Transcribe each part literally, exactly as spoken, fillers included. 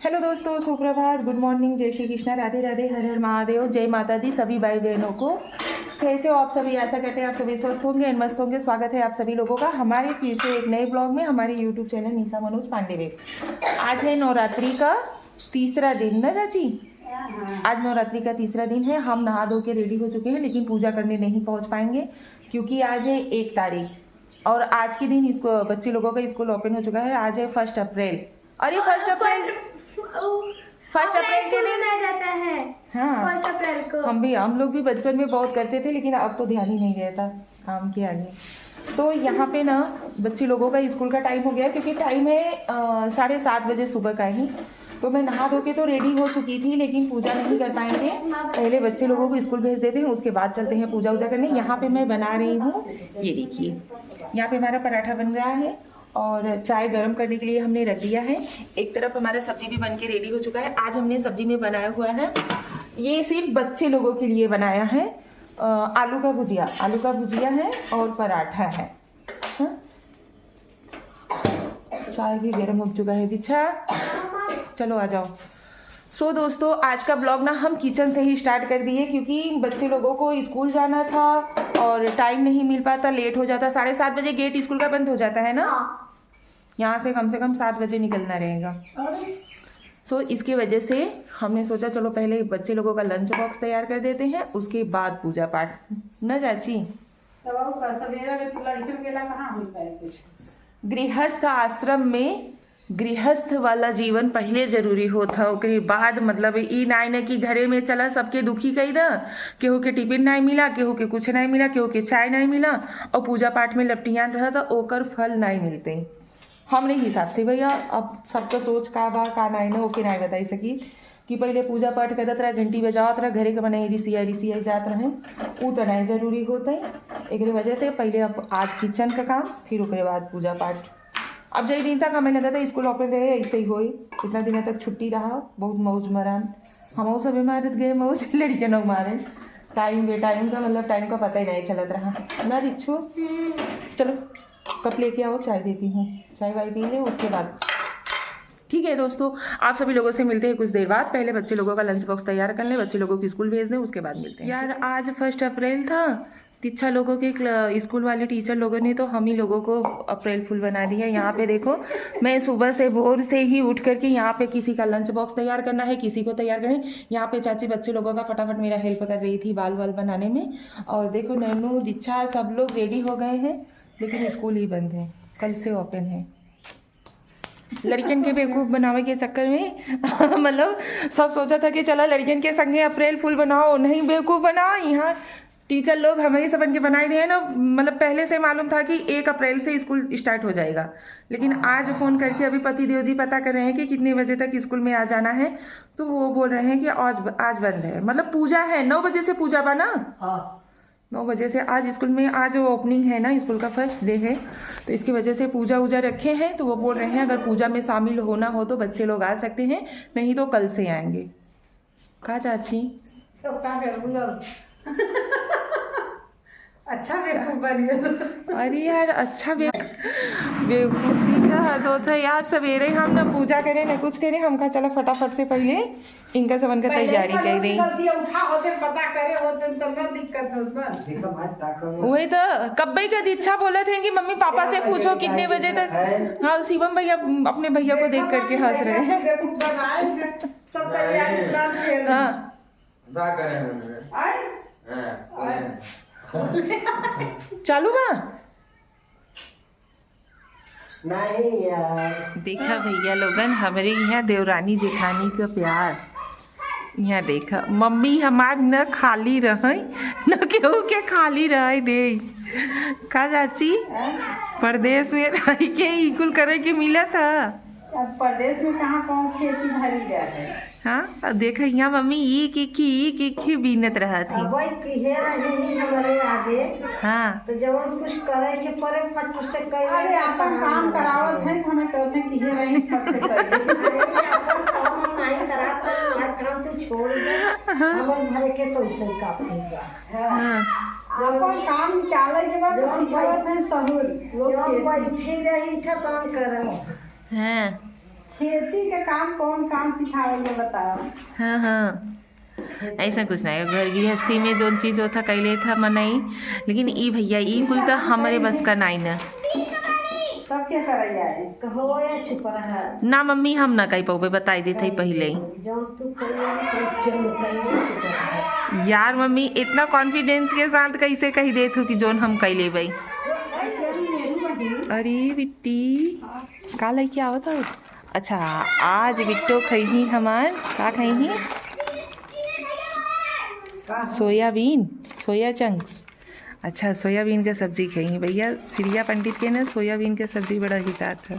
हेलो दोस्तों, सुप्रभात, good morning, जय श्री कृष्णा, राधे राधे, हर हर महादेव, जय माता दी सभी भाई बहनों को। कैसे हो आप सभी? आशा करते हैं आप सभी स्वस्थ होंगे and मस्त होंगे। स्वागत है आप सभी लोगों का हमारे फिर से एक नए ब्लॉग में, हमारे YouTube चैनल निशा मनोज पांडे में। आज है नवरात्रि का तीसरा दिन ना चाची? आज नवरात्रि का तीसरा दिन है। हम नहा धो के रेडी हो चुके हैं, लेकिन पूजा करने नहीं पहुंच पाएंगे क्योंकि आज है एक तारीख और आज के दिन इसको बच्चे लोगों का स्कूल ओपन हो चुका है। आज है फर्स्ट अप्रैल। अरे फर्स्ट अप्रैल, फर्स्ट अप्रैल के दिन। मनाया जाता है हाँ, फर्स्ट अप्रैल को। हम भी, हम लोग भी बचपन में बहुत करते थे, लेकिन अब तो ध्यान ही नहीं रहता काम के आगे। तो यहाँ पे ना बच्चे लोगों का स्कूल का टाइम हो गया, क्योंकि टाइम है अ, साढ़े सात बजे सुबह का ही। तो मैं नहा धो के तो रेडी हो चुकी थी, लेकिन पूजा नहीं कर पाएंगे। पहले बच्चे लोगों को स्कूल भेज देते हैं, उसके बाद चलते हैं पूजा वूजा करने। यहाँ पे मैं बना रही हूँ, ये देखिए, यहाँ पे हमारा पराठा बन रहा है और चाय गर्म करने के लिए हमने रख दिया है। एक तरफ हमारा सब्जी भी बन के रेडी हो चुका है। आज हमने सब्जी में बनाया हुआ है, ये सिर्फ बच्चे लोगों के लिए बनाया है, अ, आलू का भुजिया, आलू का भुजिया है और पराठा है। हाँ? चाय भी गर्म हो चुका है। दीक्षा, चलो आ जाओ। सो दोस्तों, आज का ब्लॉग ना हम किचन से ही स्टार्ट कर दिए, क्योंकि बच्चे लोगों को स्कूल जाना था और टाइम नहीं मिल पाता, लेट हो जाता। साढ़े सात बजे गेट स्कूल का बंद हो जाता है ना। यहाँ से कम से कम सात बजे निकलना रहेगा। तो इसकी वजह से हमने सोचा चलो पहले बच्चे लोगों का लंच बॉक्स तैयार कर देते हैं, उसके बाद पूजा पाठ। न चाची? तब और का, सवेरा में तो लड़कियों के ला कहाँ हो पाए कुछ। गृहस्थ आश्रम में गृहस्थ वाला जीवन पहले जरूरी होत ह, ओकरे बाद मतलब ई नाय न कि घरे में चला सबके दुखी कई द, केहू के टिफिन नाय मिला, केहू के कुछ नाय मिला, केहू के चाय नाय मिला और पूजा पाठ में लपटियान रह त ओकर फल नाय मिलते। हमरे हिसाब से भैया, अब सबका सोच का बा का नाय न, ओके नाय बताई सकी कि पहले पूजा पाठ करत रहा, घंटी बजावत रहा, घरे के मने रिसिया रिसिया जात रहे, ऊ त नाय जरूरी होते। एकरे वजह से पहले अब आज किचन का काम, फिर ओकरे बाद पूजा पाठ। अब जय दिन तक हमें लगा था स्कूल ओपन रहे, ऐसे ही होई, इतना दिन तक छुट्टी रहा, बहुत मौज मरान, हम सब मारत गए मौज, लड़के लोग मारे, टाइम बे टाइम का, मतलब टाइम का पता ही नहीं चलत रहा ना रिच्छू। चलो कप लेके आओ, चाय देती हूँ, चाय वाय पी ले उसके बाद। ठीक है दोस्तों, आप सभी लोगों से मिलते हैं कुछ देर बाद। पहले बच्चे लोगों का लंच बॉक्स तैयार कर लें, बच्चे लोगों को स्कूल भेज दें, उसके बाद मिलते हैं। यार आज फर्स्ट अप्रैल था, शिक्षा लोगों के क्ल- स्कूल वाले टीचर लोगों ने तो हम ही लोगों को अप्रैल फूल बना दिया। यहाँ पे देखो, मैं सुबह से भोर से ही उठ करके यहाँ पे किसी का लंच बॉक्स तैयार करना है, किसी को तैयार करना है। यहाँ पे चाची बच्चे लोगों का फटाफट मेरा हेल्प कर रही थी बाल वाल बनाने में। और देखो नैनू, दीक्षा सब लोग रेडी हो गए हैं, लेकिन स्कूल ही बंद है, कल से ओपन है। लड़कियन के बेवकूफ़ बनावे के चक्कर में मतलब सब सोचा था कि चला लड़कियन के संगे अप्रैल फूल बनाओ, नहीं बेवकूफ़ बनाओ। यहाँ टीचर लोग हमें सबन के बनाए दिए ना, मतलब पहले से मालूम था कि एक अप्रैल से स्कूल स्टार्ट हो जाएगा, लेकिन आज फ़ोन करके अभी पति देव जी पता कर रहे हैं कि कितने बजे तक स्कूल में आ जाना है, तो वो बोल रहे हैं कि आज आज बंद है। मतलब पूजा है, नौ बजे से पूजा बा ना। हाँ। नौ बजे से आज स्कूल में, आज ओपनिंग है ना, स्कूल का फर्स्ट डे है, तो इसकी वजह से पूजा वूजा रखे हैं। तो वो बोल रहे हैं अगर पूजा में शामिल होना हो तो बच्चे लोग आ सकते हैं, नहीं तो कल से आएंगे। का चाची? तो का करबू अब? अच्छा बेवकूफ बन गए। अरे यार, अच्छा बे-, बेवकूफी का हद होता है यार। सवेरे हम ना पूजा करें ना कुछ करें, हम कहा चला फटाफट से पहले इनका सबन का तैयारी कर दी। गलती उठा होते, पता करे होते तो ना दिक्कत होत बा। वही तो, कब्बे का दीक्षा बोलत हैं कि मम्मी पापा से पूछो कितने बजे तक। हाँ, शिवम भैया अपने भैया को देख करके हंस रहे हैं। बेवकूफ बनाए, सब तैयारी plan किए। हाँ। ना करे हम। आए? हाँ, बोले। चालू बा? नहीं यार। देखा भैया लोगन, हमरे यहाँ देवरानी जेठानी का प्यार। यहाँ देखा, मम्मी हमार न खाली रहे, न केहू के खाली रहे दे। का चाची, परदेश में रह के ई कुल करे के मिलत ह? अब परदेश में कहाँ कौन खेती धरी रहे? हाँ, अब देखा यहाँ मम्मी ई के खी, ई के खी बीनत रहत ही। अब वही किहे रही हमारे आगे, हाँ, तो जवन कुछ करे के पड़े, फट से कर अरे, अपन काम करावत है, हमें करने की है रही, फट से करिए। अरे, अपन काम हम नहीं करात, हमार काम तू छोड़ दे, हमर भरे के पैसे काफी बा। हाँ, अपन काम निकाले के बाद सिखावत है सहूर, लोग जब खेती। बैठी रही था, तब करब। हाँ। खेती के काम कौन काम सिखावल बा, बताओ। हाँ, हाँ, ऐसा कुछ नहीं है। घर गृहस्थी में जौन चीज होता, कैले था मनई, लेकिन ई भैया, ई कुल तो हमरे बस का नहीं ना। तब क्या करे यार? कहो या चुप रहा। ना मम्मी, हम ना कह पाओगे, बताई देते ही पहले ही। जौन तू कहिए ना, तू क्यों कहिए, चुप रहा। यार मम्मी, इतना confidence के साथ कैसे कह देत हो कि जौन हम कह लेबै? अरे बिट्टी, का लेके आवत हो? अच्छा, आज बिट्टो खइही हमार, का खइही? Soybean, soya chunks. अच्छा, सोयाबीन के सब्जी खइही भैया। सिरिया पंडित के ना सोयाबीन के सब्जी बड़ा हितात है।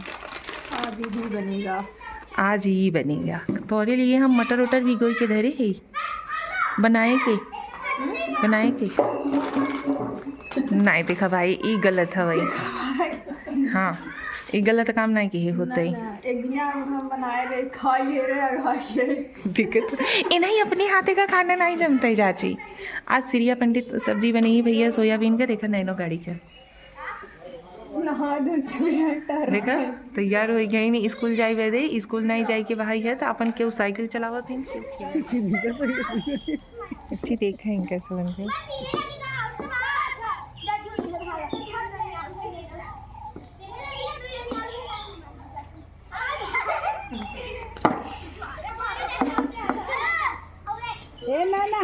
आज ही बनेगा। आज ही बनेगा। तोरे लिए हम मटर उटर भिगोई के धरे है। बनाए के, बनाए के। नहीं देखा भाई, ई गलत है भाई। हाँ, ई गलत काम नहीं किहे होते। ना, ना, एक दिन हम बनाए रहे, खा लिए रहे, खा लिए। दिक्कत, इन्हें अपने हाथे का खाना नहीं जमता है चाची। आज सिरिया पंडित सब्जी बनी है भैया, सोयाबीन का, देखा नैनो गाड़ी का। नहा धो के टहरा। देखा, तैयार हो गई नहीं, स्कूल जाए बदे, स्कूल नहीं जाए के भाई है तो अपन केहू साइकिल चलावत है, केहू अच्छी देखा है इनका सब अंदर। ए ना ना।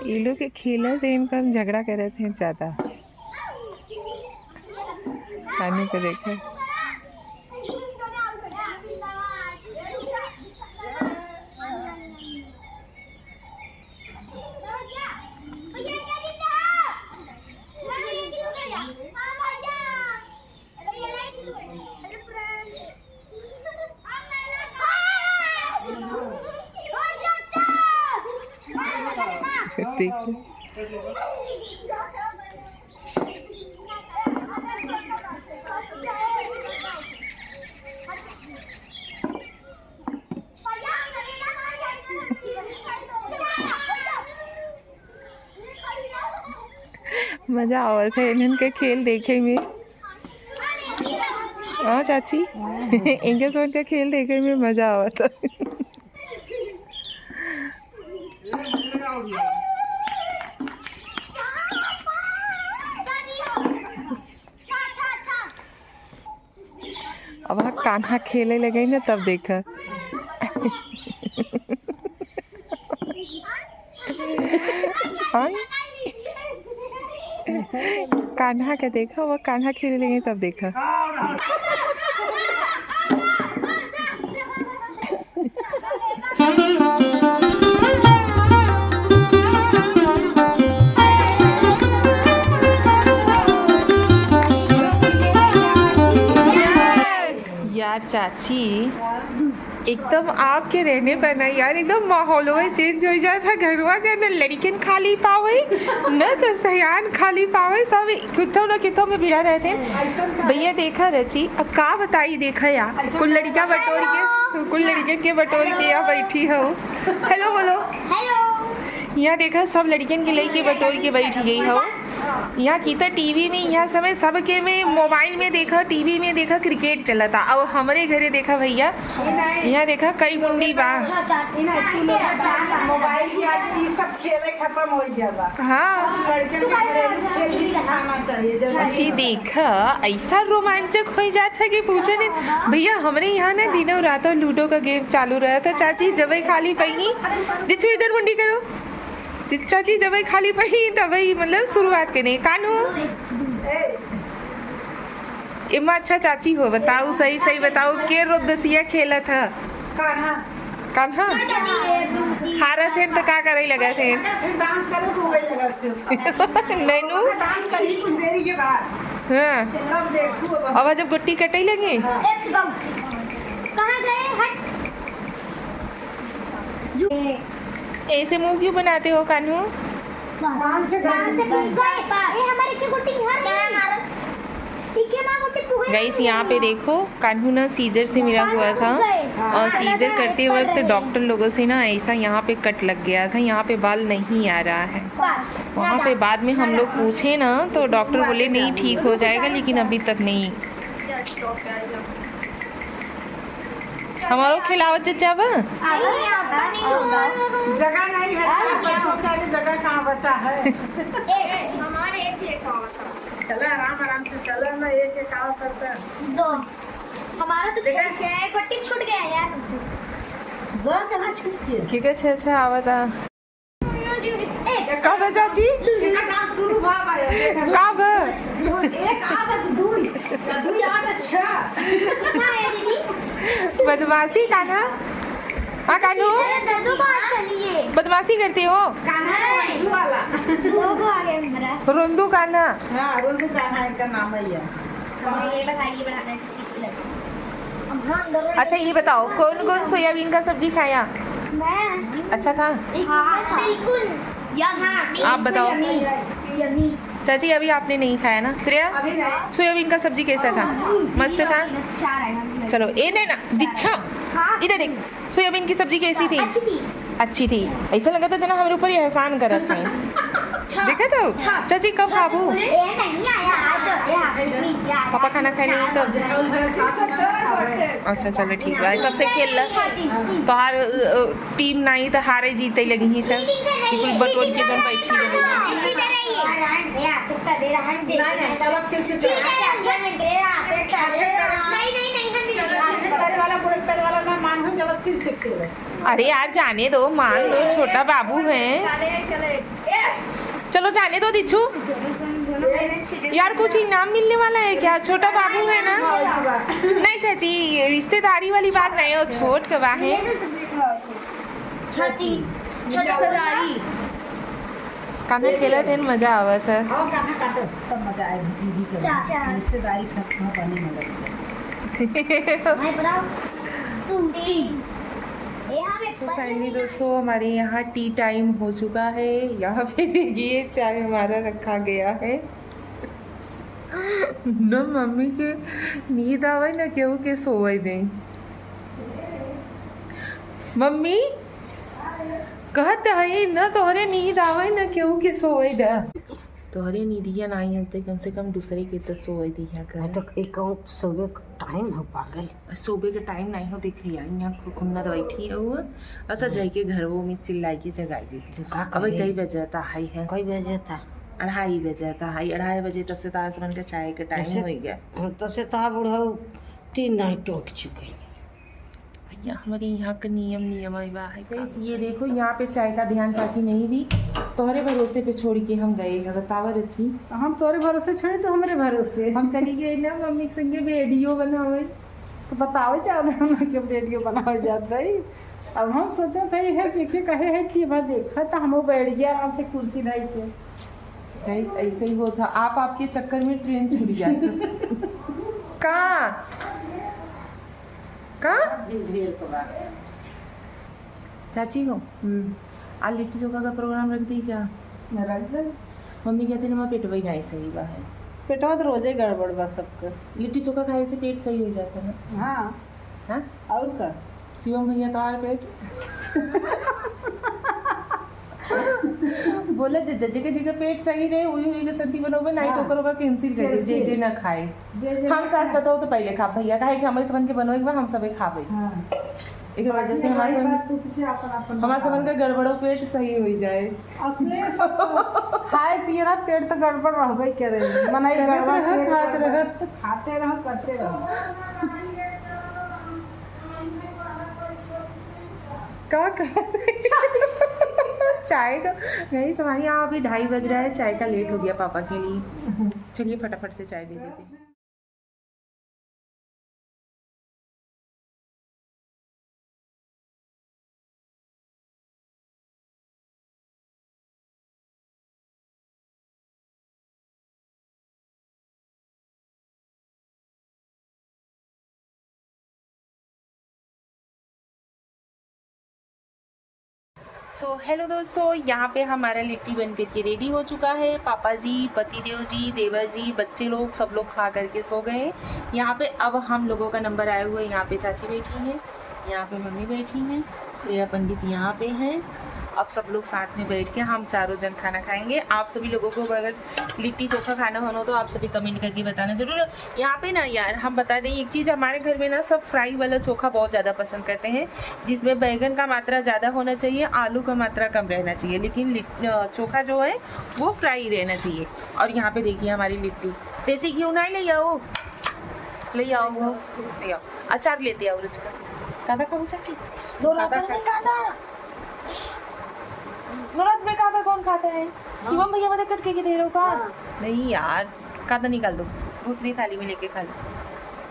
ई लोग के खेलत है, इनका हम झगड़ा करत हैं ज्यादा। कानू को देखो। मजा आवत है इन्हन के खेल देखे में। हाँ चाची, इनके सब के खेल देखे में मजा आवत है। अब हाँ कान्हा खेले लगे ना, तब देखा। हाँ? कान्हा के देखा, वो कान्हा खेले लगे तब देखा। यार चाची, एकदम आपके रहने पर ना यार, एकदम माहौलवा change होइ जात है। घरवा के न लड़िकन खाली पावे, न तो सयान खाली पावे, सब कितो न कितो में भिड़ा रहते हैं। भैया देखा रची, अब का बताई, देखा यार, कुल लड़िका बटोर के, कुल लड़िकन के बटोर के यहाँ बैठी हो। Hello बोलो। Hello। यहाँ देखा, सब लड़िकन के लेके बटोर के बैठ गई हो। यहाँ की तो टीवी में, यहाँ समय सबके में मोबाइल में देखा, टीवी में देखा, क्रिकेट चलता। और हमरे घरे देखा भैया, यहाँ देखा कई मुंडी बा। मोबाइल के आगे ये सब खेले खत्म हो गया बा। हाँ। लड़के के घरेलू खेल भी सिखाना चाहिए, जरूरी जी है। देखा, ऐसा रोमांचक हो जात है कि पूछो नहीं। भैया, हमरे यहाँ ना दिनों रातों लूडो का गेम चालू रहता। चाची, जबे खाली पही, दिच्छू इधर मुंडी करो। चाची, जब खाली पही, तब ही, मतलब, शुरुआत करी। कान्हू, एमा अच्छा चाची हो, बताऊ, सही, सही बताऊ, के रोदसिया खेलत ह? कान्हा। कान्हा? हारत हैं त का करे लगत हैं? डांस करो तो वही लगा से। नैनू? डांस करी कुछ देरी के बाद। हाँ। तब देखू अब। अब जब गुट्टी कटे लगे? हाँ। कहाँ गए? हट। ऐसे मुंह क्यों बनाते हो कान्हू? पाँच से पाँच से गए। ए, हमारे के गोटी हार गई। गाइस, यहाँ पे देखो, कान्हू ना सीजर से मिला हुआ था। और सीजर करते वक्त डॉक्टर लोगों से ना ऐसा यहाँ पे कट लग गया था, यहाँ पे बाल नहीं आ रहा है। वहाँ पे बाद में हम लोग पूछे ना तो डॉक्टर बोले नहीं, ठीक हो जाएगा, लेकिन अभी तक नहीं। हमारो खिलावत चचा बा? जगह नहीं है, बच्चों के आगे जगह कहाँ बचा है? हमारे एक ही एक और था। चला आराम आराम से चला ना, एक एक और करता। दो। हमारा तो देखा? छह, छह, एक गट्टी छूट गया यार हमसे। दो कहाँ छूट गया? ठीक है, छह, छह आवता। एक का बा चाची? देखा, डांस शुरू भा बा, देखा। का बा? एक आधा तो दुई, तो दुई आधा छह। हाँ, ये दीदी। बदमाशी कान्हा। हाँ, कान्हू? अरे, चाची, बात सुनिए। बदमाशी करते हो? कान्हा नहीं। रोंदू वाला। दो गो आ गए हमारा। रोंदू कान्हा। हाँ, रोंदू कान्हा इनका नाम है ये। हमें ये बताइए, बढ़ाना है। अच्छा, ये बताओ, कौन कौन सोयाबीन का सब्जी खाया? मैं। अच्छा था? हाँ, बिल्कुल। यम। आप बताओ। यमी। यमी। चाची, अभी आपने नहीं खाया ना? श्रेया, अभी नहीं। सोयाबीन का सब्जी कैसा था? हम्म, मस्त था? अच्छा है, हम्म। चलो, ए नहीं ना, दीक्षा, हाँ। इधर देख, सोयाबीन की सब्जी कैसी थी? अच्छी थी। अच्छी थी। ऐसा लगा तो तना हमरे ऊपर ही एहसान करत है। देखा तो? चाची, कब खाबू? ए, नहीं आया, आज तो, ए, हाँ, नहीं आया। पापा खाना खाए नहीं तो? अच्छा, चलो, ठीक बा। कब से खेल ला? तोहार, अ, अ, टीम नहीं तो हारे जीते लगी ही सब। बिल्कुल बटोर के जौन बैठी रहे। अरे यार, जाने दो, मान लो, छोटा बाबू है। चलो, जाने दो, दिच्छू। यार, कुछ इनाम मिलने वाला है क्या? छोटा बाबू है ना? नहीं चाची, रिश्तेदारी वाली बात नहीं हो, छोट के बा है। कान्हा खेलत है, मजा आवत है। रिश्तेदारी खत्म होने वाली है। तो finally दोस्तों, हमारे यहाँ tea time हो चुका है। यहाँ पे देखिए, चाय हमारा रखा गया है। न मम्मी के नींद आवे, न केहू के सोवे दे। मम्मी, कहत हई न तोहरे नींद आवे, न केहू के सोवे दे। तोहरे नींदिया नाई होते, कम से कम दूसरे के तो सोवे दिया कर। हाँ, तो एक कहूँ सोवे का time हो, पागल। सोवे के time नाई हो, देखे यार, यहाँ खु-, खुन्नत बैठी है वो, और तो जाइके घरवो में चिल्लाई के जगाई दे। तो का अबे करे? कई बजे ता हाई है? कई बजे ता? अढ़ाई बजे ता हाई, अढ़ाई बजे तब से तारा समन का चाय के time हो गया। हाँ, तब से तो बुढ़ऊ तीन दाई टोक चुके। भैया, हमारे यहाँ का नियम, नियम है, बा है का? Guys, ये देखो, यहाँ पे चाय का ध्यान चाची नहीं दी, तोहरे भरोसे पे छोड़ के हम गए हैं, बतावा रची। हम तोहरे भरोसे छोड़े तो हमरे भरोसे। हम चली गए ना मम्मी के संगे video बनावे, तो बतावे चाहते हम कि video बनावे जाते हैं। अब हम सोचत है, है कि के कहे है कि भाई देखा तो हम बैठ गया आराम से कुर्सी ढाई के। Guys, ऐसे ही होता, आप आपके चक्कर में train छूट जाती। का? का? चाची हो, हम्म। आज लिट्टी चोखा का program रख दी क्या? रख दे। मम्मी कहते ना, पेटवा ही नहीं सही बा है। पेटवा तो रोजे गड़बड़ बा सबके। लिट्टी चोखा खाए से पेट सही हो जाता है। हाँ। हाँ? और का? शिवम भैया तो आए पेट। बोला जे, जे, जेके, जेके पेट सही रहे, उही, उही के सब्जी बनोबे, नहीं तो हाँ। ओकर, ओकर cancel कर दे, जे, cancel। जे ना खाए। जे, जे हम ना सास खाए। बताओ तो पहले खा भैया, काहे कि हमरे सबन के बनोए के बा, हम सबे खाबे। हाँ। एक वजह से हमारे सबन, बात तू पीछे अपन, अपन हमारे सबन का गड़बड़ो पेट सही हो जाए। अपने सब खाए पिए ना, पेट तो गड़बड़ रहबे करे। मनई करत गड़बड़ रह, पेट खात गड़बड़। रह। खाते रहो, करते रहो। का, का? चाय का, guys, हमारे यहाँ अभी ढाई बज रहा है, चाय का late हो गया पापा के लिए। चलिए फटाफट से चाय दे देते हैं। So, hello दोस्तों, यहाँ पे हमारा लिट्टी बन करके ready हो चुका है। पापा जी, पतिदेव जी, देवर जी, बच्चे लोग, सब लोग खा करके सो गए। यहाँ पे अब हम लोगों का number आया हुआ है, यहाँ पे चाची बैठी हैं। यहाँ पे मम्मी बैठी हैं, श्रेया पंडित यहाँ पे हैं। अब सब लोग साथ में बैठ के हम चारों जन खाना खाएंगे। आप सभी लोगों को अगर लिट्टी चोखा खाना हो ना, तो आप सभी कमेंट करके बताना जरूर। यहाँ पे ना यार, हम बता दें एक चीज़, हमारे घर में ना सब फ्राई वाला चोखा बहुत ज़्यादा पसंद करते हैं, जिसमें बैगन का मात्रा ज़्यादा होना चाहिए, आलू का मात्रा कम रहना चाहिए, लेकिन लिट-, अ, चोखा जो है वो फ्राई रहना चाहिए। और यहाँ पे देखिए हमारी लिट्टी, देसी घी उनाई ले आओ, ले आओ, ले आओ, अचार लेते आओ रुचिका। कांदा खाओ चाची? नवरात्र में कांदा। नवरात्र में कांदा कौन खाता है? शिवम भैया मदद करके के दे रहे हो का? हाँ। नहीं यार, कांदा निकाल दो, दूसरी थाली में लेके खा लो।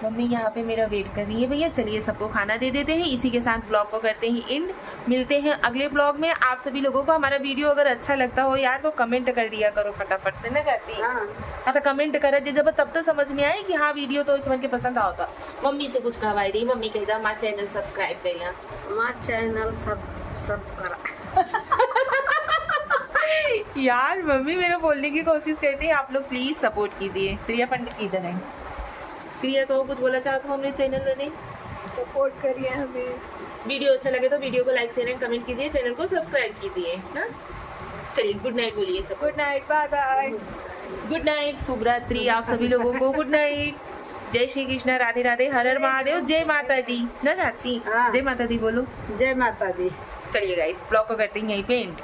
मम्मी यहाँ पे मेरा वेट कर रही है भैया। चलिए, सबको खाना दे देते हैं, इसी के साथ ब्लॉग को करते हैं एंड। मिलते हैं अगले ब्लॉग में। आप सभी लोगों को हमारा वीडियो अगर अच्छा लगता हो यार, तो कमेंट कर दिया करो फटाफट से ना चाची। हाँ। हाँ, तो कमेंट करा जे जब, तब तो समझ में आए कि हाँ, वीडियो तो इस मन के पसंद आओ। तो मम्मी से कुछ कहवाई दी, मम्मी कहता हमारा चैनल सब्सक्राइब करिया। हमारा चैनल सब, सब करा। यार, मम्मी मेरा बोलने की कोशिश करती है, आप लोग प्लीज सपोर्ट कीजिए। श्रेया पंडित किधर है? श्रेया, तो कुछ बोला चाहत हो हमरे चैनल बदे? सपोर्ट करिए हमें। वीडियो अच्छा लगे तो वीडियो को लाइक, शेयर एंड कमेंट कीजिए, चैनल को सब्सक्राइब कीजिए ना। चलिए, गुड नाइट बोलिए सब। Good night, bye bye. Good night, शुभ रात्रि आप सभी लोगों को, गुड नाइट। जय श्री कृष्णा, राधे राधे, हर हर महादेव, जय माता दी ना चाची? हाँ। जय माता दी बोलो। जय माता दी। चलिए गाइस, ब्लॉग को करते हैं यहीं पे एंड।